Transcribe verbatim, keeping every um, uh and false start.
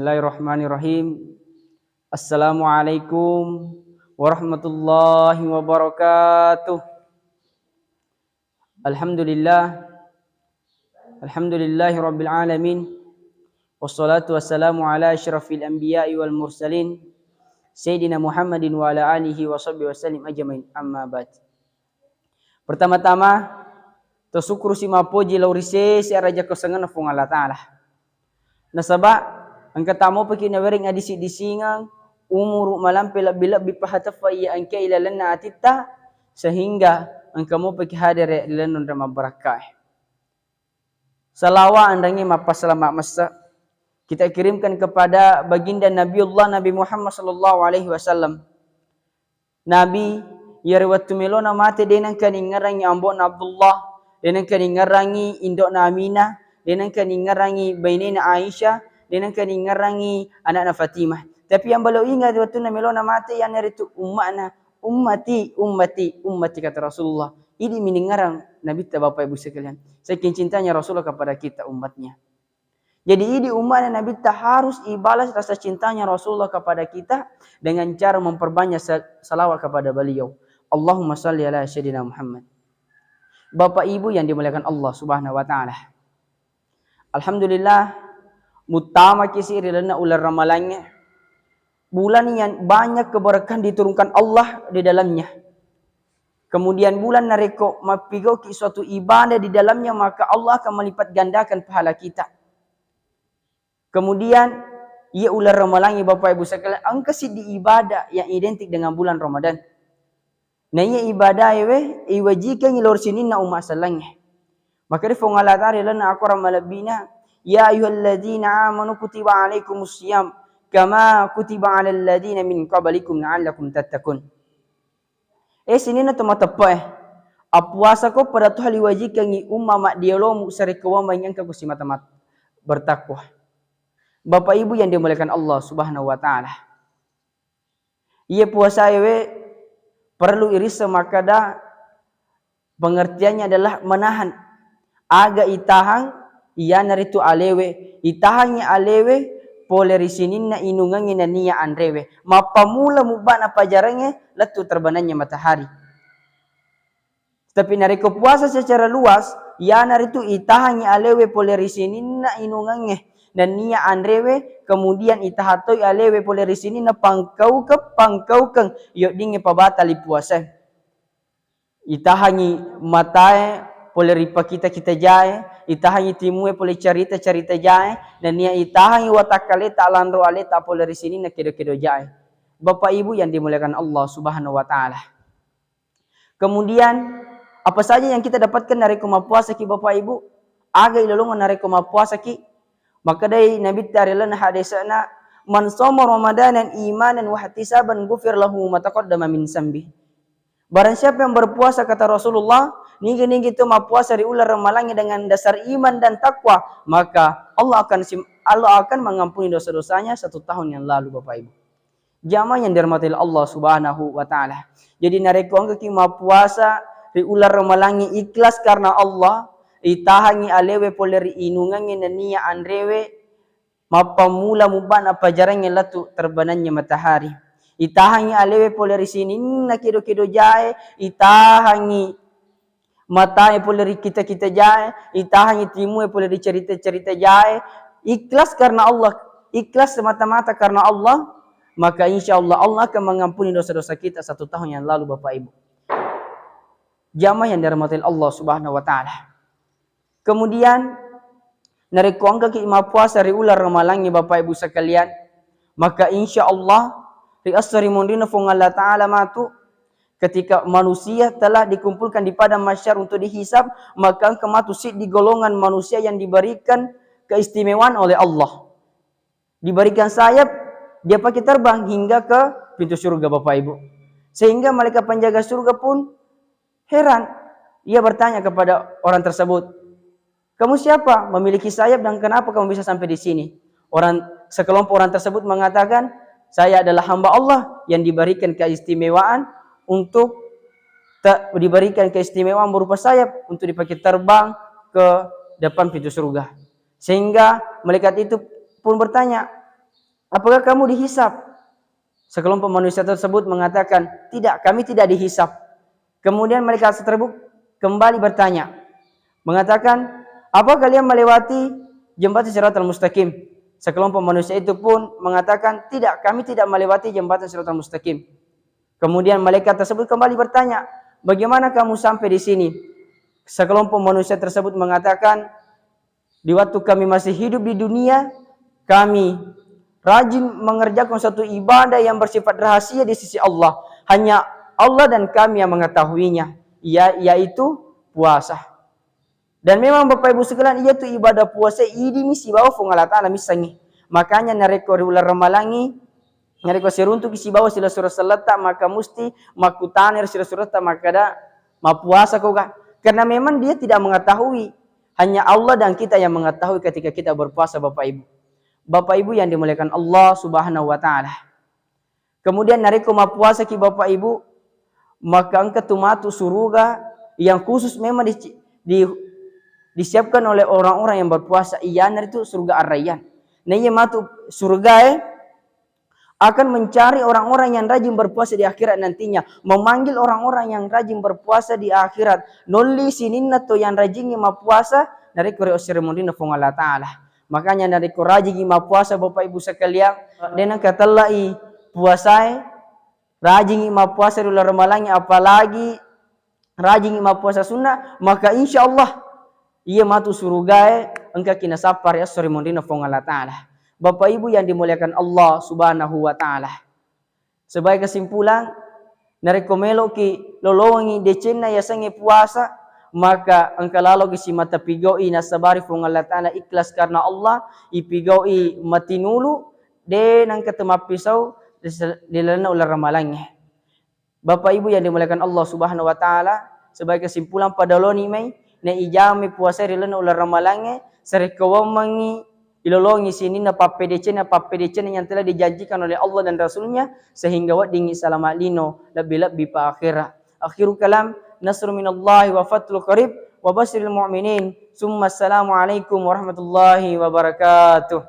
Bismillahirrahmanirrahim. Assalamualaikum warahmatullahi wabarakatuh. Alhamdulillah. Alhamdulillahi rabbil alamin. Wassalatu wassalamu ala asyrafil anbiya'i wal mursalin, Sayyidina Muhammadin wa ala alihi wa sahbihi wa sallim ajmain. Amma ba'd. Pertama-tama, to sukkurusi mappoji lao ri sese araja kuasangenna Puang Allah Ta'ala. Nasaba engka tamopa ki nawereng adisi-disingeng, umuru malampe lebbi-lebbi pahateffa iya engka ilalenna atitta, sehingga engka mopa ki hadere ri lalenna onrong mabbarakkae. Salawa anrangi mappasalama messa kita kirimkan kepada baginda Nabiullah Nabi Muhammad sallallahu alaihi wasallam. Nabi, iyaro wettu melona mate, de nengka ningngerangi ambo'na Abdullah, de nengka ningngerangi indo'na Aminah, de nengka ningngerangi bainena Aisyah, de nengka ningngerangi anakna Fatimah. Tapi yang beliau ingat wettunna melona mate, iyanaritu umma'na, "Ummati, ummati, ummati," kata Rasulullah. Idi mi ningngerang Nabitta, Bapak Ibu sekalian. Saking cintanya Rasulullah kepada kita umatnya. Jadi, idi umatnya Nabitta harus ibalas rasa cintanya Rasulullah kepada kita dengan cara memperbanyak sa-, salawat kepada beliau. Allahumma salli ala Sayyidina Muhammad. Bapak Ibu yang dimuliakan Allah Subhanahu wa Ta'ala. Alhamdulillah, muttama kisi ri lalenna uleng Ramalangnge. Bulan yang banyak keberkahan diturunkan Allah di dalamnya. Kemudian bulan narekko mappigauki suatu ibadah di dalamnya, maka Allah akan melipat gandakan pahala kita. Kemudian, iya uleng Ramalangnge, Bapak Ibu sekalian, engka siddi ibadah yang identik dengan bulan Ramadan. Na iya ibadae we, iwajikengngi lao ri sininna umma sellengnge. Maka ri Puang Allah Ta'ala ri lalenna akorang malebbina, "Ya ayyuhalladzina amanu kutiba alaikumus siyam kama kutiba alal ladzina min qablikum la'allakum tattaqun." Eh, sininna to mateppe'e, appuasako pada to liwajikengngi umma maddiolomu sarekkoa maingengka ko simata-mata bertakwa. Bapak Ibu yang dimuliakan Allah Subhanahu wa Ta'ala. Iya puasae we perlu irisseng makkeda pengertiannya adalah menahan. Aga itahang, iyanaritu alewe. Itahangngi alewe pole ri sininna inungengnge nennia anrewe. Mappamula mubba'na pajarengnge lettu terbenamnya matahari. Tapi narekko puasa secara luas, iyanaritu itahangngi alewe pole ri sininna inungengnge nennia anrewe, kemudian itaha toi alewe pole ri sininna pangkaukeng-pangkaukeng yoddingnge pabatali puasae. Itahangngi matae pole ri pakita-kita jae, itahangngi timue pole carita-carita jae, nennia itahangngi watakkaleta lanro aleta pole ri sininna kedo-kedo jae. Bapak Ibu yang dimuliakan Allah Subhanahu wa Ta'ala. Kemudian, apa saja yang kita dapatkan narekko mappuasaki, Bapak Ibu? Aga ilolongeng narekko mappuasaki? Makkedai Nabitta ri lalenna hadisna, "Man shoma Ramadanan imanan wahtisaban ghufira lahu ma taqaddama min zambi." Barang siapa yang berpuasa, kata Rasulullah, nigi-nigi tu mappuasa ri uleng Ramalangnge dengan dasar iman dan takwa, maka Allah akan sim-, Allah akan mengampuni dosa-dosanya satu tahun yang lalu, Bapak Ibu. Jamaah yang dirahmati Allah Subhanahu wa Ta'ala. Jadi, narekko engkaki mappuasa ri uleng Ramalangnge ikhlas karena Allah, itahangngi alewe pole ri inungengnge nennia anrewe, mappammula mubba'na pajarengnge lettu terbenamnya matahari. Itahangngi alewe pole ri sininna kedo-kedo jae, itahangngi matae pole ri kita-kita jae, itahangngi timue pole ri cerita-cerita jae, ikhlas karena Allah, ikhlas semata-mata karena Allah, maka insya Allah Allah akan mengampuni dosa-dosa kita satu tahun yang lalu, Bapak Ibu. Jamaah yang dirahmati Allah Subhanahu wa Ta'ala. Kemudian, narekko engkaki mappuasa ri uleng Ramalangnge, Bapak Ibu sekalian, maka insya Allah ri esso ri monrina Puang Allah Ta'ala matu, ketika manusia telah dikumpulkan di padang mahsyar untuk dihisab, maka engka matu siddi golongan manusia yang diberikan keistimewaan oleh Allah. Diberikan sayap, dia pakai terbang hingga ke pintu surga, Bapak Ibu. Sehingga malaikat penjaga surga pun heran. Ia bertanya kepada orang tersebut, "Kamu siapa? Memiliki sayap dan kenapa kamu bisa sampai di sini?" Orang, sekelompok orang tersebut mengatakan, "Saya adalah hamba Allah yang diberikan keistimewaan untuk te-, diberikan keistimewaan berupa sayap untuk dipakai terbang ke depan pintu surga." Sehingga malaikat itu pun bertanya, "Apakah kamu dihisab?" Sekelompok manusia tersebut mengatakan, "Tidak, kami tidak dihisab." Kemudian malaikat tersebut kembali bertanya, mengatakan, "Apa kalian melewati jembatan Siratal Mustaqim?" Sekelompok manusia itu pun mengatakan, "Tidak, kami tidak melewati jembatan Siratal Mustaqim." Kemudian malaikat tersebut kembali bertanya, "Bagaimana kamu sampai di sini?" Sekelompok manusia tersebut mengatakan, "Di waktu kami masih hidup di dunia, kami rajin mengerjakan suatu ibadah yang bersifat rahasia di sisi Allah. Hanya Allah dan kami yang mengetahuinya, ya-, yaitu puasa." Dan memang, Bapak Ibu sekalian, iyatu ibadah puasa idimi sibawa Fuang Allah Ta'ala missengngi. Makanya narekko ri uleng ramalangngi, narekko siruntuki sibawa silessureng selletta, maka musti makkutanai ri silessuretta makkeda, "Mappuasa ko ga?" Karena memang dia tidak mengetahui. Hanya Allah dan kita yang mengetahui ketika kita berpuasa, Bapak Ibu. Bapak Ibu yang dimuliakan Allah Subhanahu wa Ta'ala. Kemudian narekko mappuasaki Bapak Ibu, maka engka tu matu suruga yang khusus memang di, di, disiapkan oleh orang-orang yang berpuasa, iyanaritu suruga Ar-Rayyan. Nah, iya matu surugae akan mencari orang-orang yang rajin berpuasa di akhirat nantinya, memanggil orang-orang yang rajin berpuasa di akhirat. Nolli sininna to yang rajingi mappuasa, narekko ri ossereng monrinna Fuang Allah Ta'ala. Makanya narekko rajingi mappuasa, Bapak Ibu sekalian, de nengka tellai puasae, rajingi mappuasa ri uleng ramalangnge, apalagi rajingi mappuasa sunnah, maka insya Allah iya matu surugae engkaki nasappa ri esso ri monrinna Fuang Allah Ta'ala. Bapak Ibu yang dimuliakan Allah Subhanahu wa Ta'ala. Sebagai kesimpulan, narekko meloki lolongengi decenna yasengnge puasa, maka engka laloki simata pigau'i nasabari Fuang Allah Ta'ala ikhlas karena Allah, ipigau'i matinulu, de nengka temappisau ri se-, ri lalenna uleng ramalangnge. Bapak Ibu yang dimuliakan Allah Subhanahu wa Ta'ala, sebagai kesimpulan, pada loni mai na ijami puasa ri lalenna uleng ramalangnge, sarekkoammengngi ilolongi sininna pappedecenna, pappedecenna yang telah dijanjikan oleh Allah dan Rasulnya, sehingga weddingngi salama lino, lebbi-lebbi pa akhira. Akhirul kalam, nasrun minallahi wa fathun qarib, wa basyiril mu'minin. Summa assalamu alaikum warahmatullahi wabarakatuh.